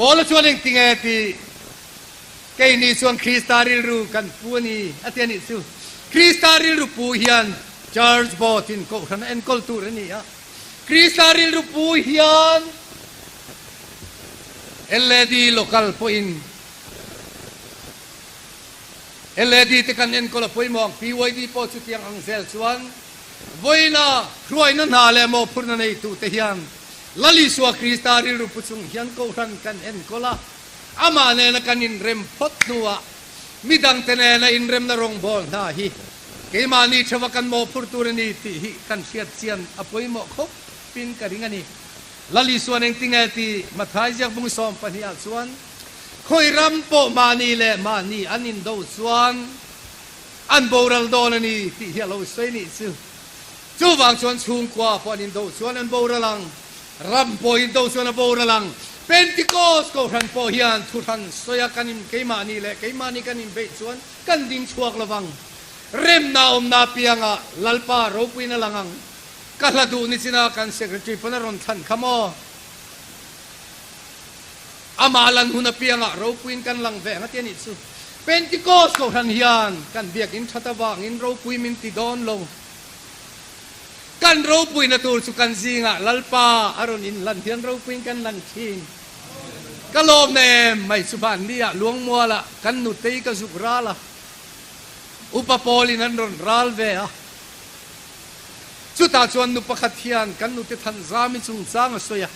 Paula chuan engtinge tih keini chuan Krista rilru kan pu a ni a ti a nih chu. Krista rilru pu hian Church Board in kohhran a enkawl tur a ni a. Krista rilru pu hian LAD local pawhin LAD te kan enkawl a pawimawh ang. PYD pawh chutiang ang zel chuan vawiina hruaina hna leh mawhphurhna neitute hian Lal Isua Krista rilru pu chung hian Kohhran kan enkawl a, amah nena kan inrem phawt hnuah midangte nena inremna rawngbâwl hna hi keimahni theuha kan mawhphurh tur a ni tih hi kan hriat chian a pawimawh khawpin ka ring a ni. Lal Isua'n engtinge tih Mathai ziakbung 12 ah chuan, Khawi ram pawh mahni leh mahni an indo chuan an boral dawn a ni tih hi a lo sawi nih chu. Chuvang chuan chhungkua pawh an indo chuan an boral ang, ram pawh indo chuan a boral ang. Pentecost Kohhran pawh hian thuhran sawia kan in keimahni leh keimahni kan inbeih chuan kan ding chhuak lo vang. Remna awmna apiangah Lalpa ropuiin a lang ang. Ka hla duh ni china kan Secretary pawn a rawn thlan kha maw? Amah lan hun apiangah ropuiin kan lang ve ang a ti a nih chu. Pentecost Kohhran hian kan biakinn that avangin ropui min ti dawn lo. Kan ropuina tur chu kan zingah Lalpa a rawn inlan hian ropuiin kan lang thin. Ka lawm em mai chu Vanliah Luangmualah kan nutei ka zuk ral a, Upa Paulin an rawn ral ve a. Chutah chuan nu pakhat hian kan nute Thanzami chungchang a sawi a.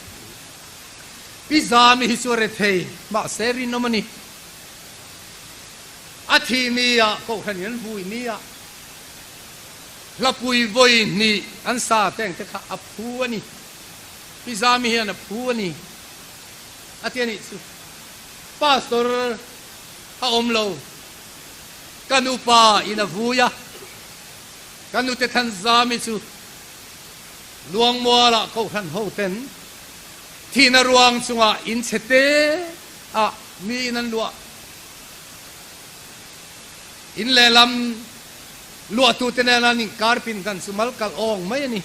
Pi Zami hi chu a rethei, mahse rinawm a ni. A thih ni ah Kohhran in an vui ni ah Hlapui vawi hnih an sa teng te kha a phu a ni. Pi Zami hian a phu a ni a ti a nih chu. Pastor a awm lo. Ka nupa in a vui a, ka nute Than Zami chu Luangmualah Kohhran ho ten thihna ruang chungah in chhe te ah mi in an luah. In lehlam luahtute nena an inkar pindan chu mal kalh awng mai a ni.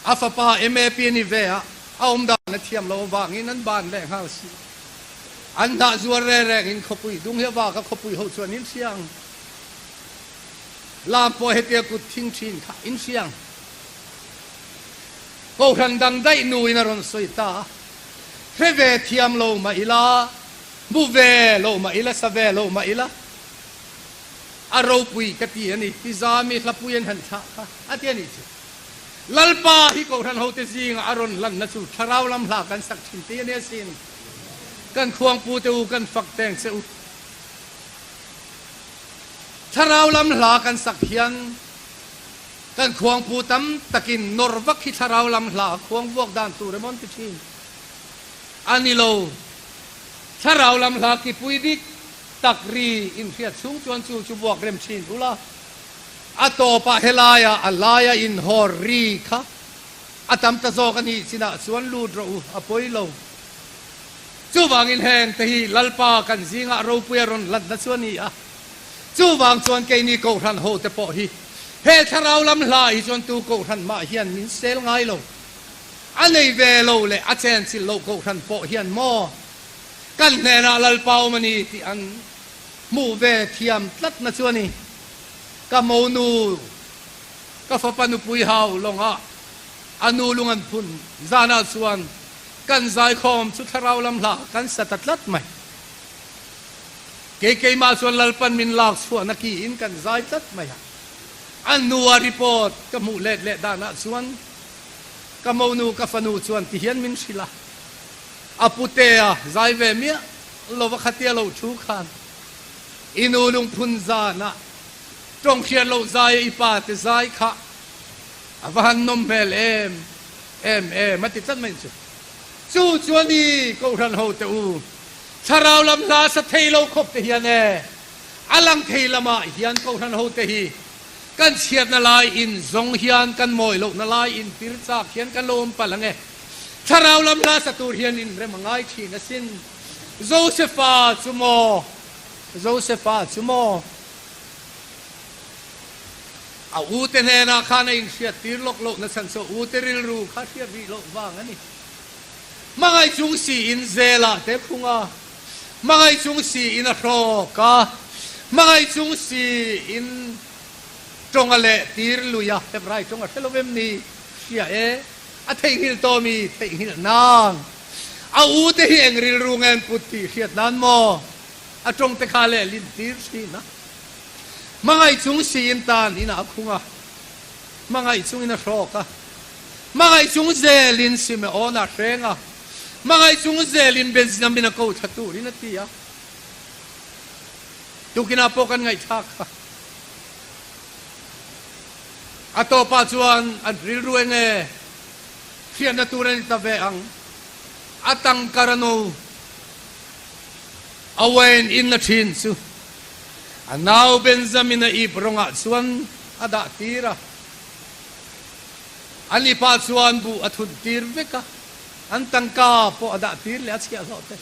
A fapa MAP a ni ve a, a awm dan a thiam lo avangin an ban leh nghal si. An hnah zuar reng rengin khawpui dung hi a vak a, khawpui ho chuan in hria ang. Lam pawh hetia kut thing thin kha in hria ang. Kohhran dang daih nuin a rawn sawi ta a, hre ve thiam lo mah ila, Hmu ve lo mah ila, sa ve lo mah ila, a ropui ka ti a ni. Ti Zami hlapui an han thlah kha a ti a nih chu. Lalpa hi Kohhran hote zingah a rawn lanna chu thlarau lam hla kan sak thin tih a ni asin. Kan khuangpu te u, kan fak teng che u. Thlarau lam hla kan sak hian kan khuangpu tam takin nawr vak hi thlarau lam hla khuang vuak dan tur emaw an ti thin a ni lo. Thlarau lam hla kipui dik tak ri inhriat chhung chuan chu chu vuak rem thin ula, a tawpah helaia a laia inhawr ri kha a tam ta zawk a nih chinah chuan lut rawh u, a pawi lo. Chuvangin heng te hi Lalpa kan zingah ropui a rawn hlatna chu a ni a. Chuvang chuan keini Kohhran ho te pawh hi he thlarau lam hla hi chuan tu Kohhran mah hian min sel ngai lo. A nei ve lo leh a chenchilh loh Kohhran pawh hian maw kan hnenah Lalpa awm a ni tih an hmuh ve thiam tlatna chu a ni. Ka monu, ka fapa nupui hau lawngah a nu lung an phun zanah chuan kan zaikhawm chu thlarau lam hla kan sa ta tlat mai. Kei keimah chuan Lalpan min lak chhuahna kiin kan zai tlat mai a. A nua report ka hmuh let leh danah chuan Ka monu ka fanu chuan ti hian min hrilh a, a putea zai ve miah lova khatia lo thu khan i nu lungphun zanah tawng hriat loh zai i pa te zai kha a va han nawm hmel em em em a ti tlat mai chu. Chu chuan i Kohhran ho te u, thlarau lam hla sa thei lo khawp te hian e, a lang thei lamah hian Kohhran ho te hi Kan chhiatna lai in zawng hian kan mawi lohna lai in tir chak hian kan lo awm palh ang e. Thlarau lam hla sa tur hian in rem a ngai thin asin. Josepha chu maw? Josepha chu maw? A u te hnenah khan a inhriat tir lawk lohna chhan chu a u te rilru kha hriat rih loh vang a ni. Hmangaih. Hmangaih chung siin zelah te phung a, hmangaih chung siin a hrawk a, hmangaih chung siin tawng a leh tir lui a, Hebrai tawng a hre lo em ni? Hria e, a theihnghilh tawh mi theihnghilh nang. A u te hi eng rilru nge an put tih hriat nan maw? A tawng te kha leh lin tir thin a. Hmangaih chung siin tan inah a khung a, hmangaih chungin a hrawk a. Hmangaih chung zelin Simeon a hreng a, hmangaih chung zelin Benjamin a ko thla turin a ti a. Tukinah pawh kan ngaihthlak kha. A tawpah chuan an rilru eng nge hriatna tur a ni ta ve ang. A tangkar a no a uain in a thin chu a nau Benjamin a ip rawngah chuan a dah tir a. An i pa chuan buh a thun tir vek a, an tangka pawh a dah tir leh a chhiahhlawh te.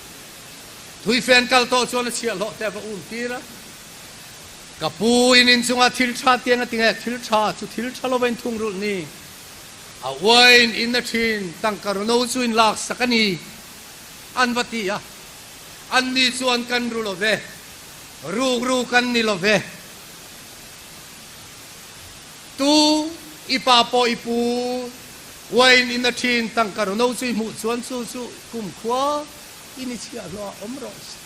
Thuife an kal tawh chuan a chhiahhlawh te a va um tir a. Ka pu in inchungah thil tha tiang a ti nge, thil tha chu thil tha lova in thung rulh ni. A uain in a thin, tangka runo chu in lak sak a ni, an va ti a. Anni chuan kan ru lo ve, rukru kan ni lo ve. Tu i pa pawh i pu wine in a thin tangka runo chu i hmuh chuan chu chu kumkhua i ni chhiahhlawh ah awm rawh se.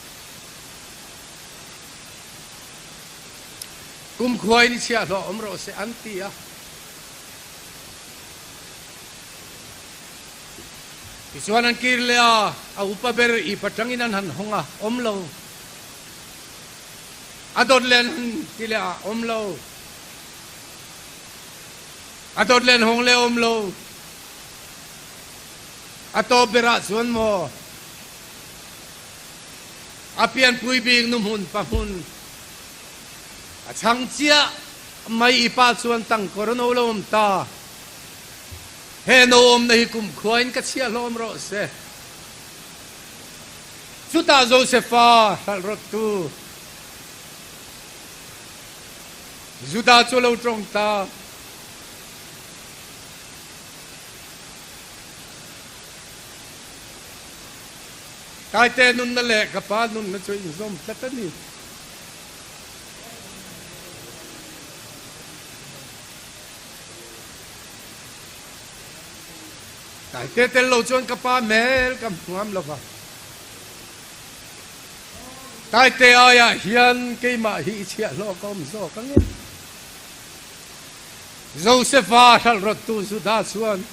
Kumkhua i ni chhiahhlawh ah awm rawh se an ti a. Tichuan an kir leh a, a upa ber i patangin an han hawng a, awm lo. A dawt leh an han ti leh a, awm lo. A dawt len hawng le awm lo. A tawp berah chuan maw a pianpui bik nu hmun pa hmun a chhang chiah mai i pa chuan tangkawr a no lo awm ta. He no awmna hi kumkhua in ka chhiah hlawm rawh se. Chutah Josefa hralh rawttu Judah cu a lo ṭong ta. Taite nunna le ka pa nunna cu inzawm tlat a ni. Taite tel lo chuan ka pa hmel ka hmu ngam lo va. Taite aiah hian keimah hi i chhiahhlawh ka awm zawk ang em? Josefa hralhrawttu Judah chuan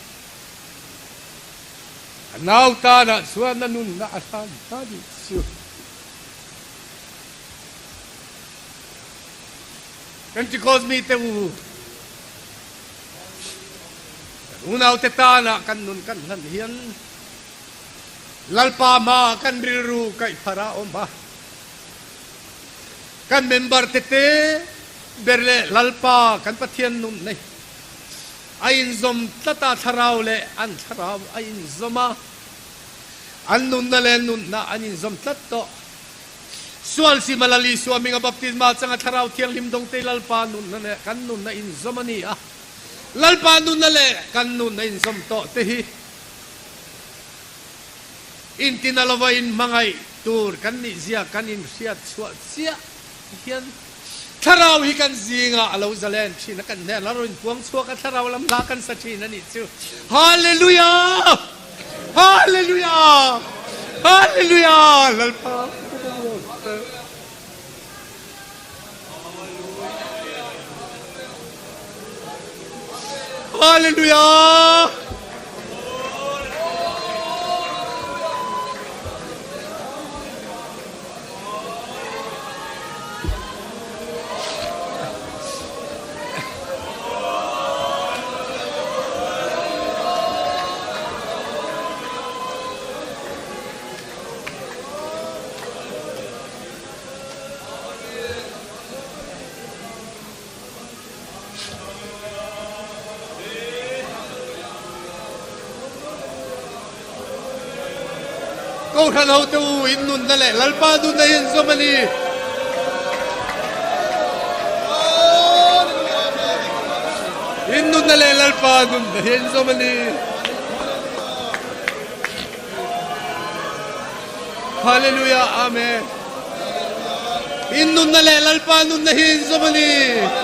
a nau tanah chuan a nunna a hlan ta nih chu. Pentecost mite u, kan unaute tanah kan nun kan hlan hian Lalpa hma kan rilru kaihthar a awm a, kan member te te ber leh Lalpa kan Pathian nun nei a inzawm tlat a, thlarau leh an thlarau a inzawm a, an nunna leh nunna an inzawm tlat tawh. Sual sima Lal Isua hminga baptisma changa Thlarau Thianghlim dawngte Lalpa nunna leh kan nunna inzawm a ni a, Lalpa nunna leh kan nunna inzawm tawh te hi Intina lova inhmangaih tur kan nih zia kan inhriat chhuah chiah hian Thlarau hi kan zingah a lo zalen thin a, kan hnenah rawn inpuang chhuak a, Thlarau lam hla kan sa thin a nih chu. Hallelujah! Hallelujah! Hallelujah! Lalpa Hallelujah! Kohhran hote u in nunna leh Lalpa nunna hi an zawm a ni. In nunna leh Lalpa nunna hi an zawm a ni. Hallelujah Amen. In nunna leh Lalpa nunna hi inzawm a ni.